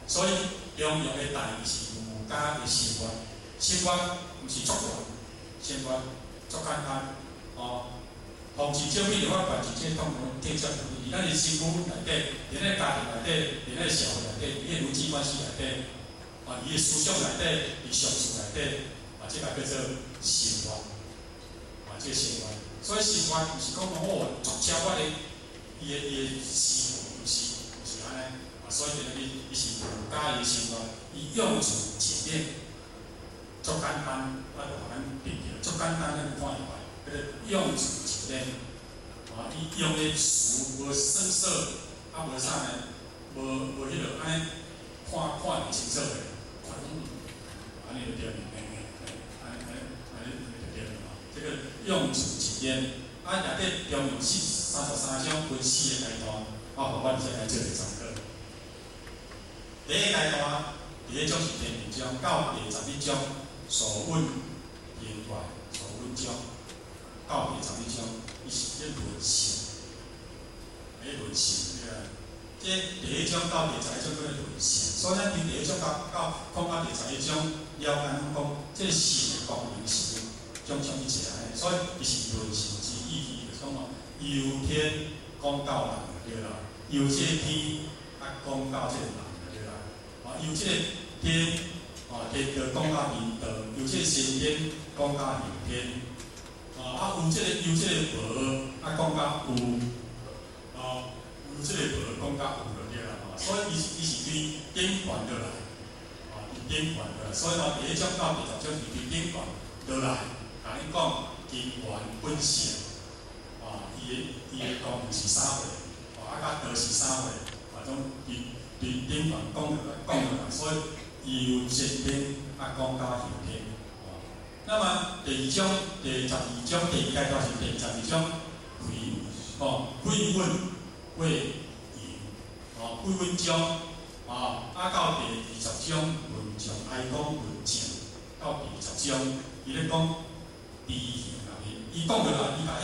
所以中庸的大義是儒家的生活，生活毋是足難，生活足簡單，哦。防治少比的法，凡是這統統計較佇咱的身軀內底，佇咱的家庭內底，佇咱的社會內底，佇的人際關係內底，啊，佇的思想內底，佇相處內底，啊，這個叫做生活，啊，這個生活。所以生活毋是講哦，足超我的伊的生活，毋是按呢。啊，所以這個伊是儒家的生活，伊用詞簡練，足簡單，我就予咱記著，足簡單，咱看會會。叫做用詞簡練，啊，伊用的詞無生澀，啊無啥呢，無彼落按呢看看袂清楚的，看按呢就對了，嘿嘿嘿，按呢按呢按呢就對了吼。這個用詞簡練，啊，內底中庸33章分四個階段，我予阮先來做一個參考。第一個階段，第一章是天人章，到第11章所問形怪，所問章。到第11章，伊是咧論性，咧論性對啊。這第一章到第11章閣咧論性，所以咱佇第一章到講到第11章，了解咱講這個性的功能是種種一切按呢，所以伊是論性之意義，就是講哦，由天講到人對啦，由這個天啊講到這個人對啦，啊由這個天啊天道講到人道，由這個先天講到後天。啊，有這個無，啊，講甲有，哦，有這個無，講甲有就對啦，吼。所以伊是對頂懸落來，啊，對頂懸落來。所以吼，第一章到第10章是對頂懸落來，共你講根源本性，啊，伊的功能是啥貨，啊，佮道是啥貨，啊，總對頂懸講落來，講落來，所以由先天啊講到後天。那麼第二章、第12章，第二階段是第12章，悔哦，悔問未贏，哦，悔問章，啊，啊到第20章論將哀講論證，到第二十章，伊咧講知行合一，伊講落來，伊共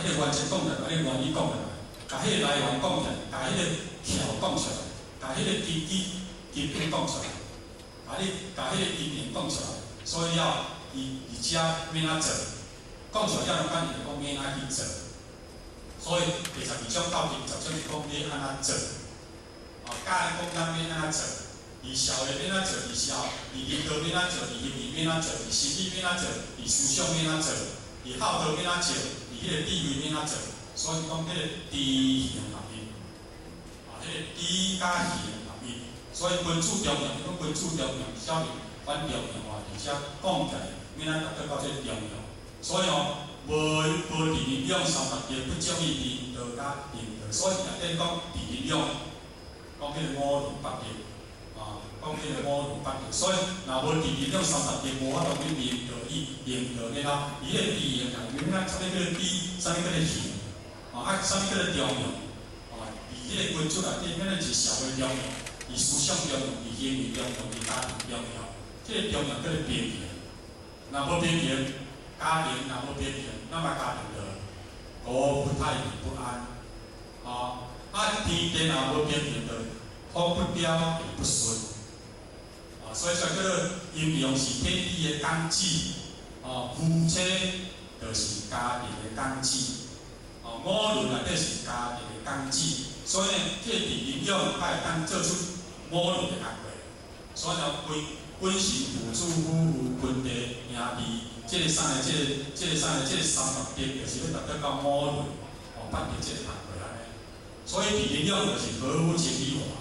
彼個原則講出來，共彼個原理講出來，共彼個來源講出來，共彼個橋講出來，共彼個根基根本講出來，共你共彼個因緣講出來，所以了。伊佇遮欲按怎做，講出來了，咱就講欲按怎去做。所以第12章到第20章是講欲按怎做，啊，教咱講咱欲按怎做，佇社會欲按怎做，佇人道欲按怎做，佇行為欲按怎做，佇心理欲按怎做，佇思想欲按怎做，佇孝道欲按怎做，佇彼個智慧欲按怎做。所以講彼個知行合一，啊，彼個知佮行合一。所以君子中庸，伊講君子中庸，小人反中庸話，而且講起來。欲按怎達到這個中庸，所以哦，無佇營養三達德，不足以人道佮人道，所以內底講佇營養，講彼個五倫八德，啊，講彼個五倫八德，所以若無佇營養三達德，無法度去明道義，明道了後，伊彼個知行，欲按怎啥物叫做知，啥物叫做行，啊，啥物叫做中庸，啊，佇彼個君子內底，欲按怎是社會中庸，佇思想中庸，佇行為中庸，佇家庭中庸，這個中庸叫做平衡。若無平衡，家庭若無平衡，那麼家庭就國不太平不安。啊，啊天地若無平衡，就風不調地不順。啊，所以說叫做陰陽是天地的綱紀，哦，夫妻就是家庭的綱紀，哦，五倫內底是家庭的綱紀，所以呢，這個佇營養才會當做出五倫的工課。所以呢，君臣父子夫婦兄弟兄弟，這個三个，這個三個，這個三達德，就是欲達到到五倫，哦，八德這個工課按呢。所以佇營養就是合乎情理法，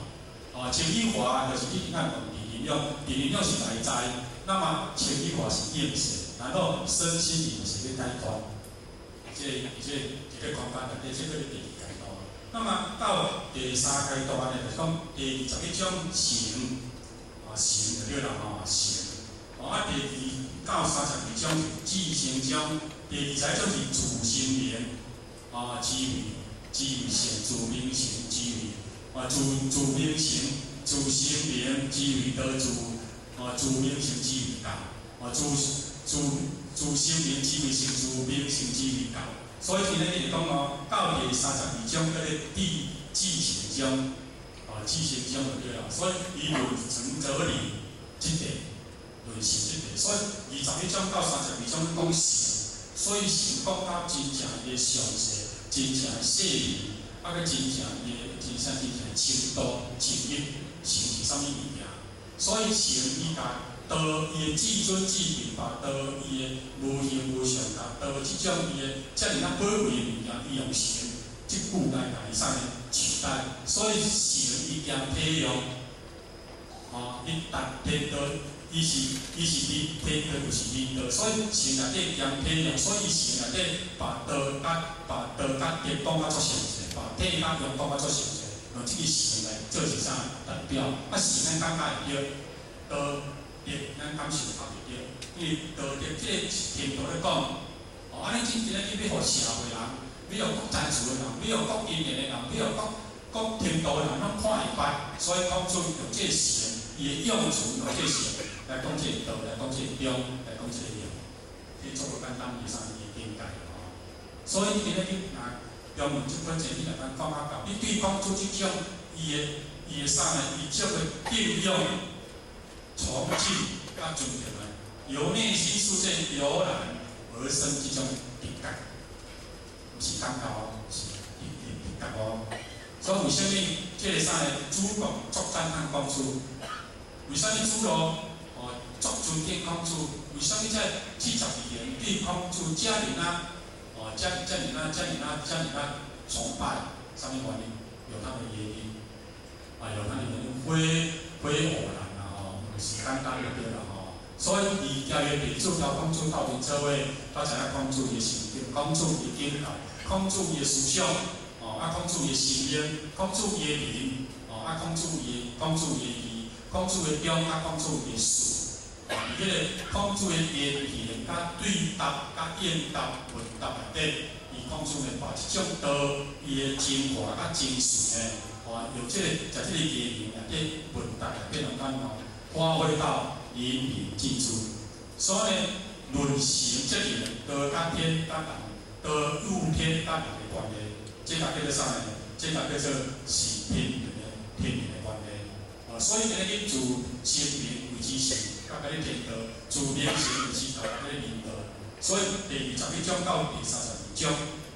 哦，情理法就是你按講佇營養，佇營養是內在，那麼情理法是映射，然後身心靈是欲解脫。這個這個一個空間內底，這個第二階段。那麼到第三階段呢，就是講第21章誠。啊，誠就對啦吼，誠。哦，啊，第2到32章是至誠章，第21章是自心明，啊，智慧，智慧性，自明性，智慧，啊，自明性，自心明，智慧得自，啊，自明性，智慧覺，啊，自心明，智慧性，自明性，智慧覺。所以今日就是講哦，到第32章叫做至誠章，啊，志成章就對啦。所以伊論誠則靈，這塊論誠這塊，所以21章到32章講誠，所以誠講到真正伊的詳細，真正的細膩，啊閣真正伊的真正真正的深度、深入，誠是啥物物件？所以誠伊共道伊的至尊至明白道伊的無形無相，共道這種伊的遮爾仔寶貴的物件，伊用誠這句來共伊啥呢取代，所以誠伊兼體用，吼，伊達天道，伊是佇天道，就是人道，所以誠內底兼體用，所以誠內底把道佮德講甲足詳細，把體佮用講甲足詳細，用這個誠來做是啥代表？啊，誠咱感覺會著道德，咱感受較袂著，因為道德這個天道咧講，哦，按呢真正咧欲予社會人，欲予國層次的人，欲予國經驗的人，欲予國國程度的人攏看會捌，所以孔子用這個誠，伊的用詞用這個誠來講這個道，來講這個中，來講這個用，這足無簡單，伊啥物境界吼。所以今日你若中庸這本冊，你若通看較到，你對孔子這種伊的啥呢？伊這個應用、崇敬佮尊敬的，由內心世界油然而生這種直覺，毋是感覺哦，是直覺哦。所以為啥物這個啥呢？子貢足讚嘆孔子？為啥物子路哦足尊敬孔子？為啥物這72人對孔子遮爾仔哦遮爾仔崇拜？啥物原因？有他的原因，啊，有他的原因，非非偶然啦吼，毋是簡單就對啦吼。所以伊交伊弟子交孔子鬥陣做伙，才知影孔子伊的心境，孔子伊的境界，孔子伊的思想，哦，啊，孔子伊的心靈，孔子伊的仁，哦，啊，孔子伊的義，孔子的忠，啊，孔子伊的恕，哦，佇彼個孔子的言行、佮對答、佮應答、問答內底，伊孔子呢把這種道伊的精華佮精髓呢，哦，用這個在這個言行內底問答內底，能夠吼發揮到淋漓盡致。所以呢，論誠這個道佮天佮人，道與天佮人的關係，這個叫做啥呢？這個叫做是天人的關係。啊，所以今日自神明為之神，佮佮你天道；自靈神為之道，佮你人道。所以第21章到第32章，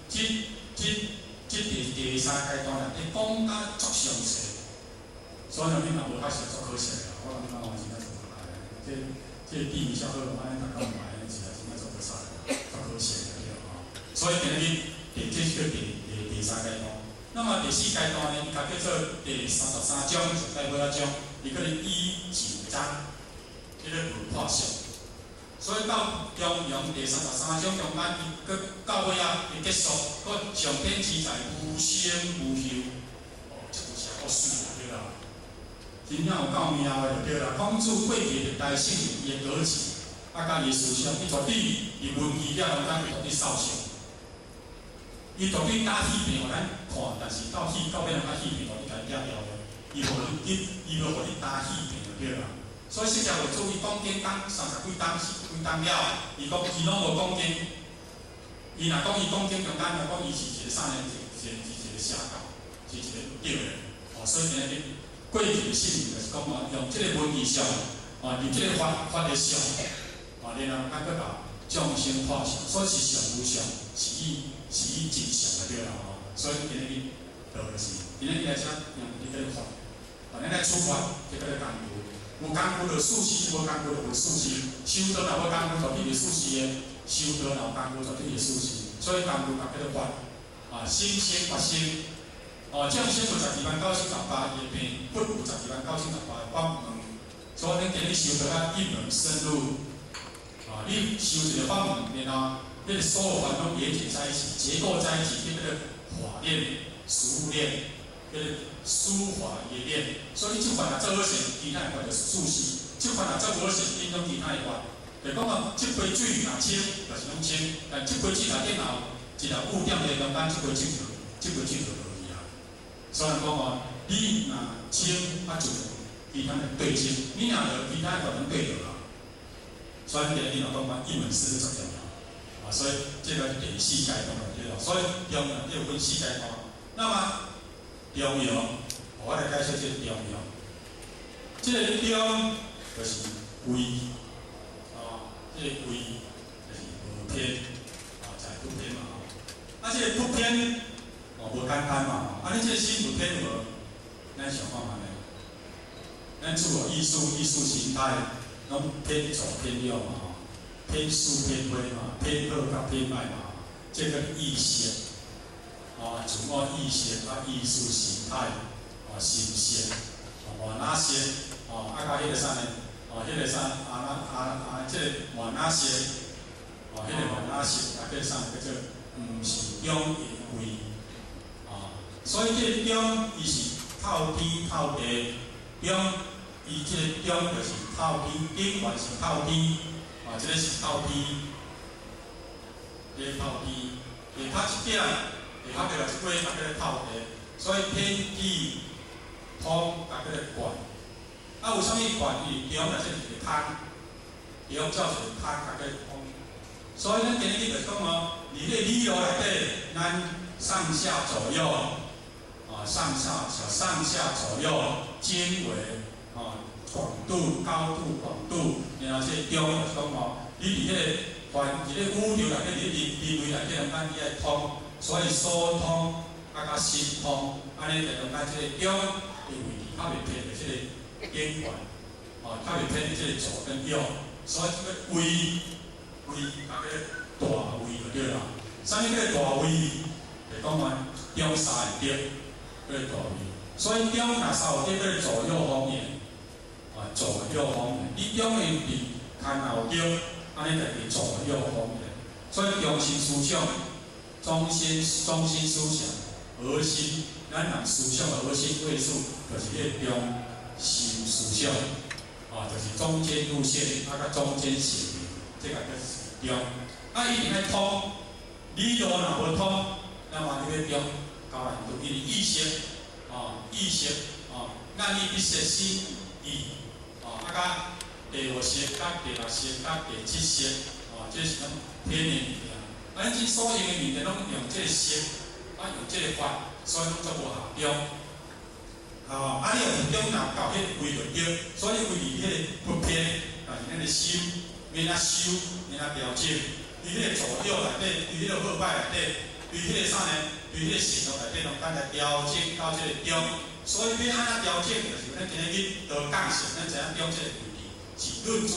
這第三階段內底講甲足詳細。所以你若無較熟，足可惜的啦。我感覺我真正做無來，這地理小好，按呢逐工來，是啊，真正做不煞，足可惜的對吼。所以今日第這是叫第三階段。那麼第四階段呢，伊較叫做第三十三章，上蓋尾仔章，伊叫做以錦章，這個論破相。所以到中庸第三十三章中間，伊閣到尾仔，伊結束，閣上天自在無先無後，哦，這句寫夠媠啦，對啦。真正有夠妙的就對啦。孔子過去歷代聖人伊的格局，啊，佮伊的思想，伊絕對佇文字了中間，伊絕對掃相。伊絕對打戲片予咱看，但是到戲到尾人較戲片，予你共伊拆掉的。伊無你，伊無予你打戲片就對啦。所以釋迦牟尼伊講經講三十幾冬、四十幾冬了，伊講伊攏無講經。伊若講伊講經中間，若講伊是一個啥呢？是一個邪教，是一個對的。哦，所以今日過去的聖人就是講哦，用這個文字上，哦，用這個法法的相，哦，然後咱閣共眾生破相，所以是相無相，是以真相就對啦吼。所以今日道就是今日來遮用這個法，哦，咱來處罰，這叫做工具。有工具就事事，無工具就無事事。修道若無工具，絕對袂事事的。修道若有工具，絕對會事事。所以工具就叫做法。啊，心生法生。哦，眾生有129,018伊的病，佛有129,018个法門。所以恁今日修道啊，一門深入。啊，你修一個法門，然後你的所有煩惱連結在一起，結構在一起，這叫做法鏈、食物鏈，叫做書法業鏈。所以你這法若做好勢，其他的法就是事事；這法若做無好勢，影響其他的法。就講啊，這杯水若清，就是攏清；但這杯水內底若有一粒污點佇中間，這杯水就落去啊。所以講哦，你若清啊，就其他的對清；你若無其他的可能對著啊。所以今日若講嘛，一門深入足重要啊。所以這個是第四階段對啦。所以中庸有分四階段。那麼中庸哦，我來解釋這個中哦。這個中就是位，哦，這個位就是無偏，哦，在不偏嘛吼。啊，這個不偏，哦，無簡單嘛。啊，你這個心有偏無？咱想看覓咧？咱自我意識、意識形態，攏偏左偏右嘛吼，偏是偏非嘛，偏好佮偏歹嘛，這個意識，哦，自我意識佮意識形態，哦，心識，哦，末那識，哦，啊，佮彼個啥呢？哦，彼個啥啊那啊啊，這個末那識，哦，彼個末那識，啊，叫啥？叫做毋是中的位，哦，所以這個中伊是透天透地，中伊這個中就是透天，頂懸是透天，啊，這個是透天，這個透天，下跤一點，下跤就來一過，啊，叫做透地，所以天地通啊，叫做貫。啊，有啥物貫？伊中內底是一個空，中照一個空，啊，叫做通。所以咱今日就是講哦，佇彼個理路內底，咱上下左右，啊，上下上下左右，經緯，啊，廣度、高度、廣度，然後這個中就是講哦，你佇彼個環，佇咧宇宙內底，佇咧人類內底，中間你愛通，所以疏通啊，佮心通，按呢就中間這個中的位置較袂偏著這個頂懸，哦，較袂偏著這個左跟右，所以這個位位啊，叫大位就對啦。啥物叫大位？就講話中三會著，叫做大位。所以中若三有著，叫做左右逢源，啊，左右逢源。你中的伫牽後著，按呢就叫左右逢源。所以中心思想，中心思想，核心，咱人思想的核心位數，就是彼個中心思想，啊，就是中間路線，啊，佮中間線，這個叫中。啊，一定愛通，理路若無通，那麼你欲中高難度，因為意識，哦，意識，哦，眼耳鼻舌身意，哦，啊，佮第五識、佮第六識、佮第七識，哦，這是攏天的物件。啊，咱這所用的物件攏用這個識，啊，用這個法，所以攏做無合中。哦，啊，你若中若到彼個位就對，所以位佇彼個不偏，但是咱的心欲按怎修，欲按怎調整，佇彼個左右內底，佇彼個好歹內底，佇彼個啥呢？佇彼個線路內底，攏咱來調整到這個中。所以欲按怎調整，就是咱今日去導降性，咱知影中這個位置是論主。